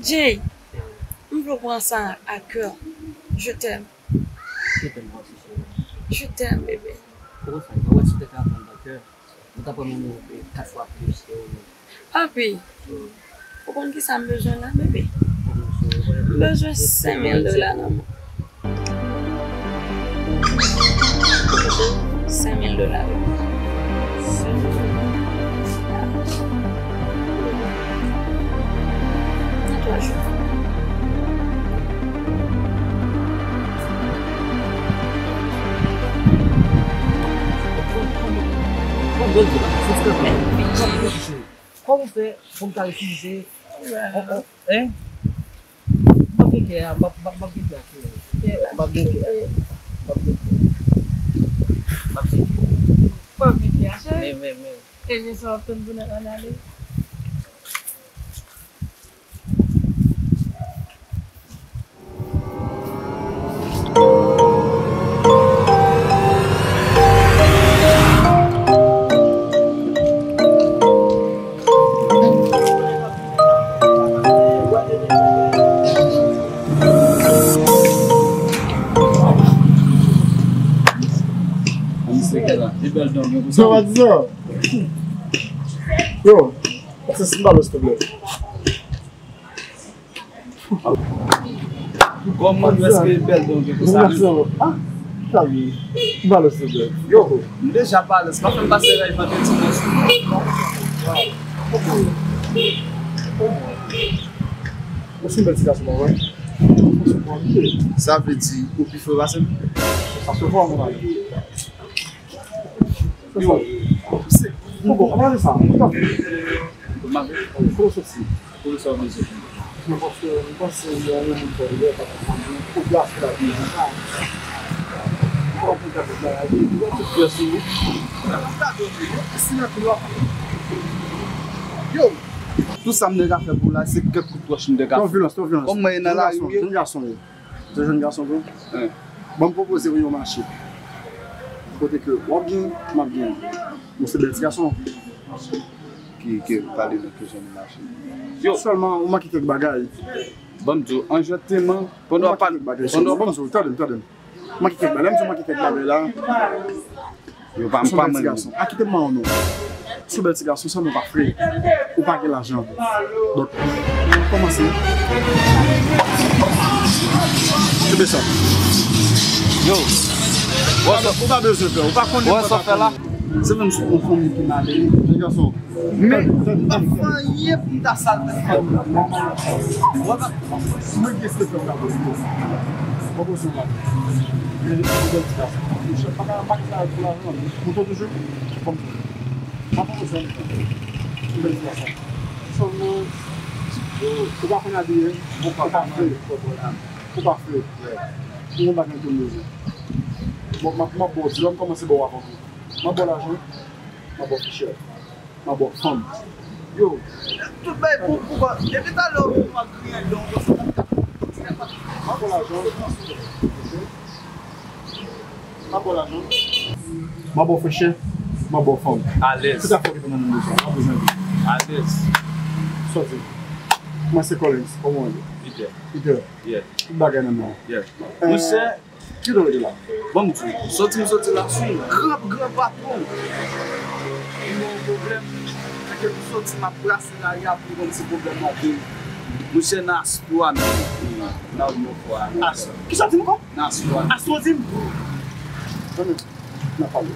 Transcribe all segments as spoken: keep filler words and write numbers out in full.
Jay, m vle w pran sa a kè. Je t'aime. Je t'aime moi aussi, chérie. Je t'aime, bébé. Kòman sa? Ou wè si w te ka aprann pa kè, ou t ap renmen m kat fwa plis ke ou menm. Papi, ou konn ki sa m bezwen la, bebe? M bezwen senk mil dola nan men. Senk mil dola, bebe. Senk mil dola. Nan twa jou. Kòman w fè pou m ta refize? Hein? M ap gen kè a, m ap, m ap, m ap gen kè a, cheri. M ap gen kè a. M ap gen kè a. M ap gen kè a. M ap gen kè a, cheri. Men, men, men. E jan sa w ap tann pou n al ale. Sa va, Dizan? Yo, pase si m ba l, silvouplè. Kòman nou èske bèl don gen pou sa menm? Ah, sa wi. M ba l, silvouplè. Yo, m deja pale, se pa fè m pase rèy vandredi dimanch. Ou se yon bèl ti gason, pa vre? Sa vle di ou pi fre pase m? Sa se fò, mon ami. Yo, se, bon, bon, ann pale sa. Kote w soti? Kote w soti? Mwen panse, mwen panse yon moun fò lè pa ta sanble. Ou plas la di sa. Ou pa konn gade la, li gen tout pyès ou. Yo, tout sa m te ka fè pou w la, se kèk kout wòch m te ka fè. Twòp vyolans, twòp vyolans. Kòm mwen nan lari m ye. Jèn gason, jèn gason, wi. Jèn gason, wi. Ban m pwopoze w yon mache. Kote ke w ap gen, m ap gen. Ou se bèl ti gason. Ki, ki pale de ke jan de mache. Yo. Sèlman, ou manke kèk bagay. Ban m di w, anjèteman, pandan w ap pale, pandan w ap. Ban m di w, tande m, tande m. Manke kèk bagay. Lè m di w manke kèk bagay la, yo pa, m pa manyen. Ou se yon bèl ti gason. A, kite m ba w non. Ou se yon bèl ti gason, sèlman ou pa fre. Ou pa gen lajan. Donk, kòmanse. Kenbe sa. Yo. Ou pa bezwen pè. Ou pa konnen sa w fè la. Se menm sou yon fanmi ki malere. Jèn gason. Men, m pa fè anyen pou m ta sal tèt fanmi. Mwen pa. Mwen ki espe fè w ka poze. Mwen poze w la. Men, mwen di sa. Mwen pa ka, pa ka pou lajan. Mouton toujou. Bon. Mwen pa poze w. Mwen di sa. Sèlman, ou pa konn abiye. Ou pa fre. Ou pa fre. Ou yon bagay ke m bezwen. Bon, m ap, m ap ba w, di lè m kòmanse ba w avan tou. M ap ba w lajan. M ap ba w fichè. M ap ba w fanm. Yo, tout bagay pou, pou kò. Depi talè w vin m ap griyen dan w konsa. M ap ba w lajan. M ap ba w lajan. M ap ba w fechè. M ap ba w fanm. Alèz. Tout afè w gen pou nan moun sa. M ap bezwen di. Alèz. Sòti. Mwen se Collins. Kòman w ye? Peter. Peter. Yeah. Tout bagay nan men w. Yeah. Monchè, Ki do rete la? Bon, m di w, soti m soti la, se yon gran, gran patwon. Li gen yon pwoblèm, kote m soti, m ap brase lari a pou l konn se pwoblèm la gen. Monchè, nan Astro a, nan, nan yon fwa, nan Astro. Kisa w di m ankò? Nan Astro a. Astro di m? Tande, n ap pale.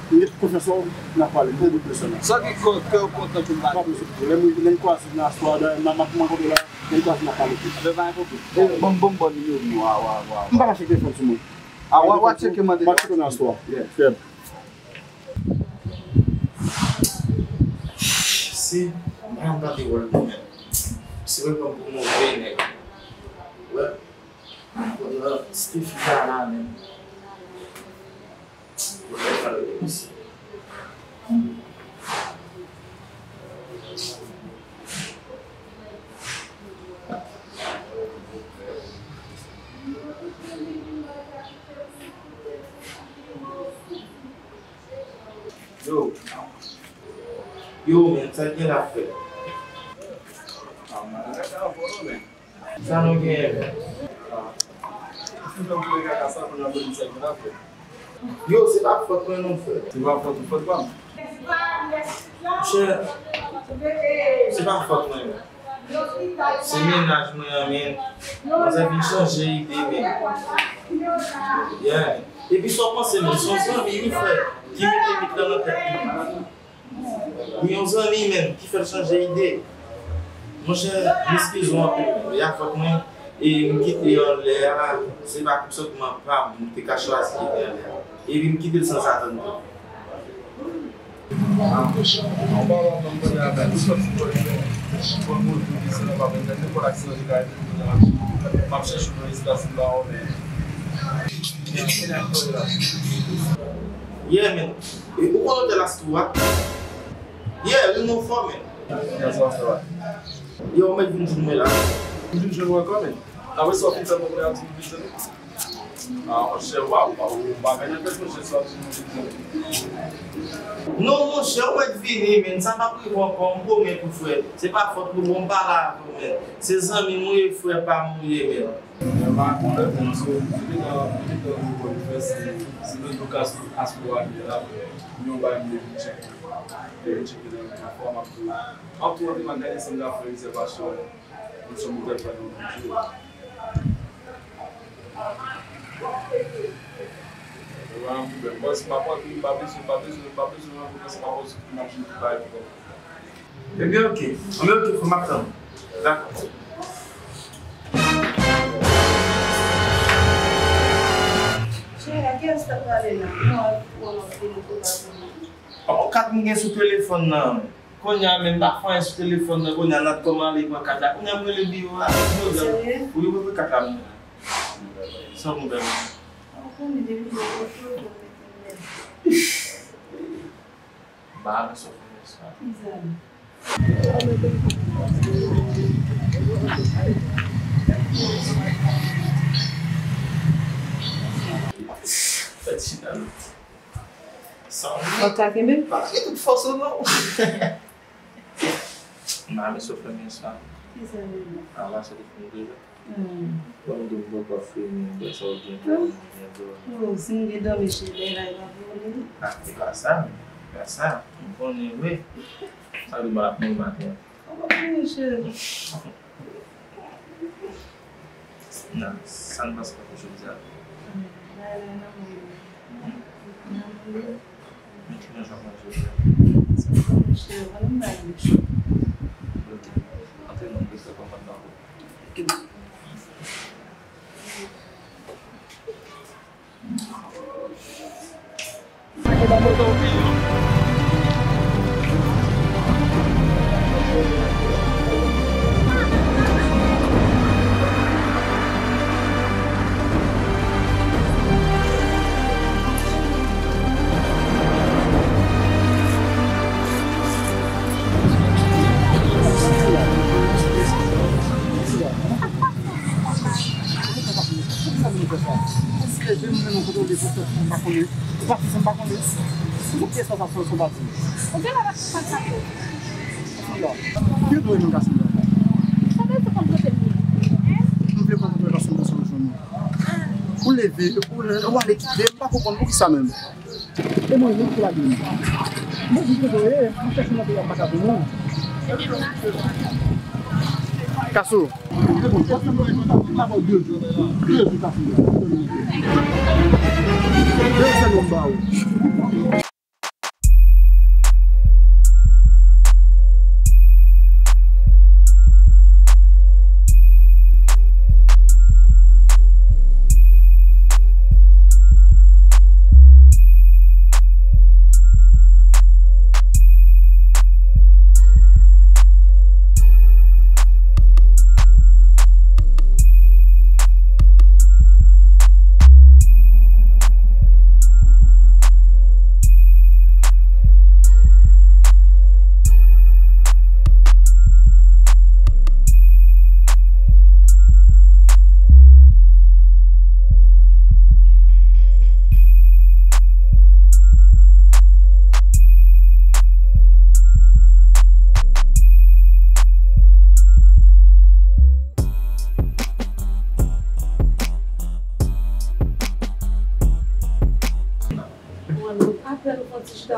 M gen tout konfyans nan w, n ap pale. M gen tout bezwen nan. Sa ki kè w kontan pou m pale? Pa bezwen. Lè m, lè m kwaze nan Astro a, dayè, m ap, m ap rankontre la. Lè n kwaze n ap pale tou. Anben, pa gen pwoblèm. Bon, bon, bon, nimewo m nan, a, a, a. M pa mache telefòn sou mwen. A, w a, w a tcheke mande. M ap tcheke nan Astro a. Yeah. Fèb. Si, mwen ap gade wòl mwen menm. Si w pran m pou move nèg. Wè. Kote Stephy pa la menm. Yo. Yo, men, sa k gen la, frè? Sa nou genyen menm? Yo, se pa fòt mwen non, frè. Se pa fòt ou, fòt pa m. Monchè, se pa fòt mwen menm. Se mennaj mwen an, men. Manzè vin chanje ide, men. Yeah. Epi sa w panse, men, se yon zanmi, wi, frè, ki mete mit lan nan tèt li. Wi, yon zanmi menm ki fè l chanje ide. Monchè, m eskize w anpil, men. E a fòt mwen, e m kite anlè a, se pa konsantman pa m, m te ka chwazi kite anlè a. Epi m kite l sanzatann tou. An palan, m konnen avè l, ou sòti bò li menm, pran moto, desann anba, men nenpòt aksidan ki ka rive, m ap chèche w nan espas m ba w, men. Yeah, man. E, ou konn otèl Astro a? Yeah, li nou fò, men. Kiyès w ap fè la? Yo, ou mèt vin jwenn mwen la. M vin jwenn ou ankò, men. Apre sa, w fin fè mwen konnen ap di m vin jwenn ou. Ah, monchè, w ap, w ap, w ap mèt fè monchè sa w ap di m vin jwenn ou. Non, monchè, ou mèt vini, men. Sa p ap rive ankò, m pwomèt ou, frè. Se pa fòt nou, bon, m pale avè w, men. Se zanmi m ou ye, frè pa m ou ye, men. Mwen pa konnen, men, so, depi nan, depi nan nou konn fè, se, se nan Lucas Aspro a li la, yon bagay mwen vin tcheke. Mwen vin tcheke nan, nan fò m ap tou, m ap tou antre m al gade si m ka fè rezèvasyon, yon chanm otèl fè nan yon jou. Mwen pa nan pwoblèm. Bòs, m ap antre, m pa bezwen, m pa bezwen, m pa bezwen rankontre, se pa bòs ki m ap jwenn tout bagay pou kòm. Ebyen, oke. Anben, oke, frè, m ap tann ou. Dakò. Cheri, a kiyès k ap pale la? Non, ou ap vini pou pa vini. Papa, kat m gen sou telefòn nan. Kounye a menm, m pa fè anyen sou telefòn nan. Kounye a, n ap kòman ale pran kat la. Kounye a, m rele biwo a. Serye? Wi, wi, wi, kat la, m. San pwoblèm. Ou konnen depi lè ou foto mete m nèt. Ba, men sou fè sa. Kisa? Fèt chita. Sa ou ka kenbe? Pa gen tout fòs ou non. Ba, men sou fè men sa. Kisa menm? A la, se te fini deja. Hmm. Bon, m di m poko fini, m wè sa w gen pou mwen, m gen dòmi. Oh, si m gen dòmi, cheri, bagay la e pa pou ou li. Ah, e pa sa, e pa sa. M konnen vre. Sa li ba mwen maten. Ou pa konnen, cheri. Nan, sa n panse pa pou jodi a. Hmm, bagay la nan men ou. Nan men ou. Men ki manje w ap manje jodi a? Sa pa manje, ou pa nan bagay. Ok. Antre non, m bezwen konprann nan ou. Ok. Ou pa fè sa m pa konnen. Ou pa fè sa m pa konnen. Ou pa fè sa m pa konnen. Ou gen la pa sa sa tou. Ki dwe nou ka sou la? Sa vle di konn kote m ye. M vle konn kote paske m bezwen jwenn ou. Ou leve, ou, ou ale kite, m pa konprann poukisa menm. E mwen menm ki lage m. Mwen di, "Kote w ye?" Mwen chèche nan peyi a, m pa ka jwenn ou. Kaso. E bon, paske mwen, mwen ta, mwen ta ba w de jou. De jou, Kaso. De jou, se nou m ba ou.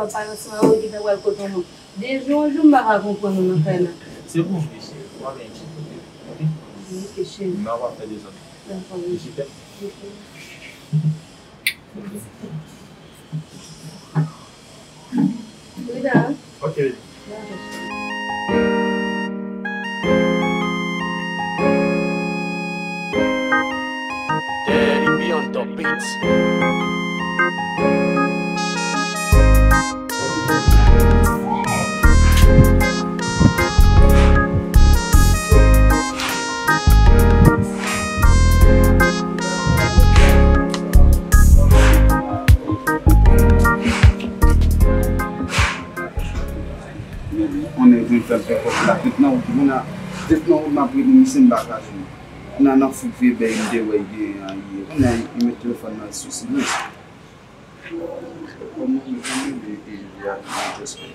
Papa ansanm avè w gentan pral kot manman. De jou an jou m pa ka konprann ou nan kay la. Se bon, mesye. W ap enkyete. Ok, cheri. Nan w ap fè dezòd. Dakò, wi. Mesye tèt. Ok. Rita. Ok. Dakò. Daddy B on the beats. Konnen vin fè l fè kòb la. Tout nan wout, kounye a, tout nan wout m ap rele misye, m pa ka jwenn li. Kounye a nan fouk vye bèy m te wè l genyen an ye. Kounye a li met telefòn nan sou silans. Kòman li konnen li, li, li a New Jersey?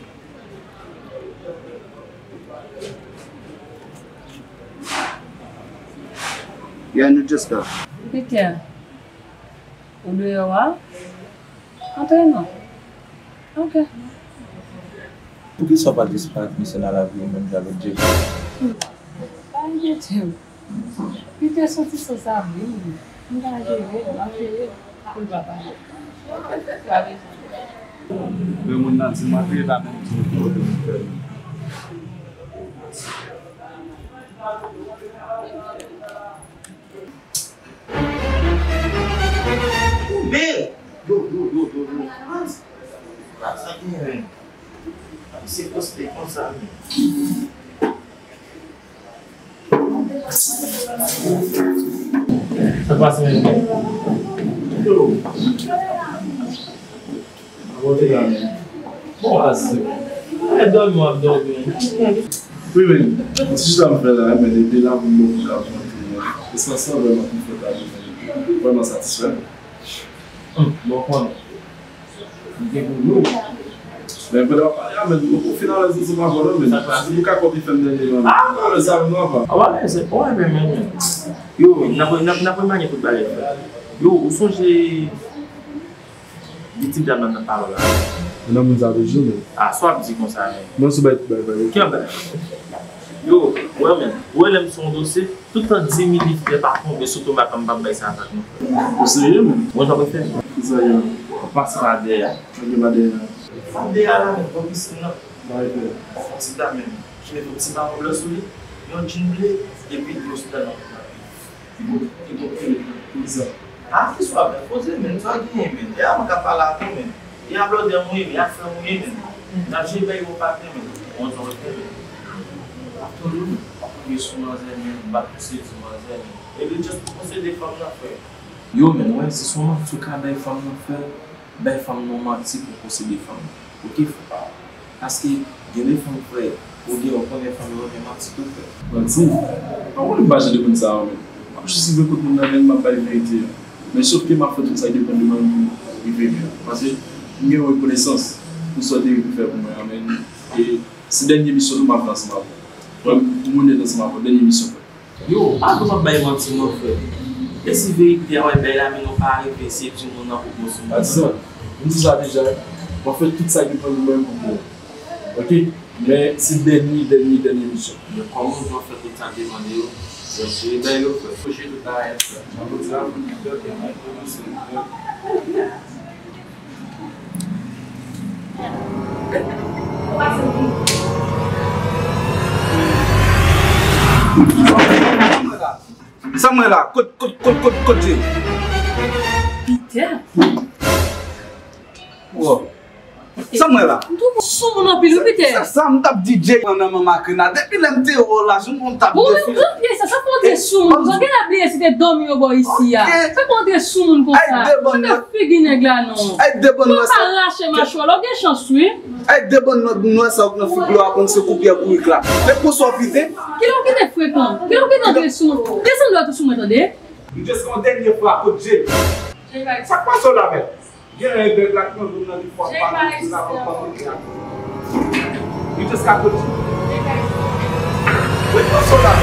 Li a New Jersey. Peter, ou deyò a? Antre non. Ok. Poukisa w pa disparèt misye nan lavi w menm jan lòt Jay? Pa enkyete w. Peter se yon ti sansab wi. M ka jere l, m ap jere l pou l pa pale. Pa bezwen. Men moun nan di m antre la menm ti pwoblèm fè. Oubyen, yo, yo, yo, yo, yo. Sa genyen menm. Se poste konsa menm. Sa pase menm. Yo. Akote la menm. Bon, ase. E dòmi w ap dòmi. Wi, men, ti chita m fè la, men, li te la pou m bon pou ka pran tou, men. E sa, sa vrèman konfòtab, men. Vrèman satisfè. Hum, bon, konnen. M gen pou nou. Men, pandan w ap pale a, men, nou poko fin alèz ansanm avè w, non, men. Sa pase? Ou ka kòpye fè m dènye, non. Ah, non, men sa, non, apa. Ah, wè, men, se, wè, men, men, men. Yo, n ap, n ap, n ap remanye tout bagay, frè. Yo, ou sonje Di ti dam nan nan pale w la. Nan moun sa toujou, men. A, sa w ap di konsa, men. Mwen sou bay, bay, bay. Ki ap bay? Yo, wè, men. Wè, lè m sou yon dosye, tout tan di mil frè pa tonbe sou tomat, m p ap bay sa atak, non, frè. Ou serye, men? Mwen, jan mwen fè. Ki sa yo? Pase pa dèyè a. Ok, pa dèyè a. Pa dèyè a la, men, bò pisin nan. Sa yo fè. Ti dam, men. Ki mete yon ti mawoblè sou li, yon djin ble, epi dlo sou dam nan. Ki bon, ki bon, ki bon. Poukisa? A, ki swa, men, poze, men, sa genyen, men. E a mwen k ap pale ak ou, men. E a blòdè m ou ye, men, e a frè m ou ye, men. N ap jere bèy yo patnè, men. Bon, sa w fè, men. M ap tande w, m ap touye sou manzè, men, m ap pouse di manzè, men. E li just pou posede fanm nan, frè. Yo, men, wè, se sou manti w ka bay fanm nan, frè. Bay fanm nan manti pou posede fanm nan. Ok, frè. Paske gen de fanm, frè, ou gen, ou konnen fanm yo renmen manti tou, frè. Manti? Mwen konnen m pa jan de moun sa yo, men. M ap jis rive kot moun nan, men m ap bay verite a. Men sof ke m ap fè tout sa ki depann de mwen pou m rive byen. Paske m gen yon rekonesans pou sa w te rive fè pou mwen an, men. E se dènye misyon tou m ap fè ansanm avè w. Mwen, pou m onèt ansanm avè w, dènye misyon, frè. Yo, pa twò bay manti non, frè. E si verite a w bay la, men nou pa rive, se timoun nan pou bon sou moun. Patizan, m di sa deja, m ap fè tout sa ki depann de mwen pou mwen. Ok? Men se dènye, dènye, dènye misyon. Men kòman w fè tout sa ki mande yo? Yo jere bay yo, frè. Yo jere tout bagay, frè. Jan jodi a, pou nou pèp, yo mèt nou sou. Sa mwen la, kot, kot, kot, kot, kot Jay? Peter. Wow. Sa mwen la. M twouve w soumoun anpil wi, Peter. Se sa m t ap di Jay nan manman krena. Depi lè m te wè w la, jounen w t ap defi. Ou menm gran pyès sa, sa fè w antre soumoun konsa? Ou genlè bliye si te dòmi yo ba w isi a. Sa fè w antre soumoun konsa? Ay, de bòn nòt. Figi nèg la non. Ay, de bòn nòt. Pou pa rache machwa la, w gen chans wi. Ay, de bòn nòt nwè sa w nan figi w a konn se koupyè bourik la. Se pou sa w pite. Kilè w kite frekan? Kilè w kite antre sou mwen? Desann dwat ou sou mwen, tande? M just yon dènye fwa, kot Jay? Sa k pase w la, mèt? Gen yon bèg la k nan zòn nan, li fò pa nou la, pa nou la. Li just ka koti. Wi, pase w la.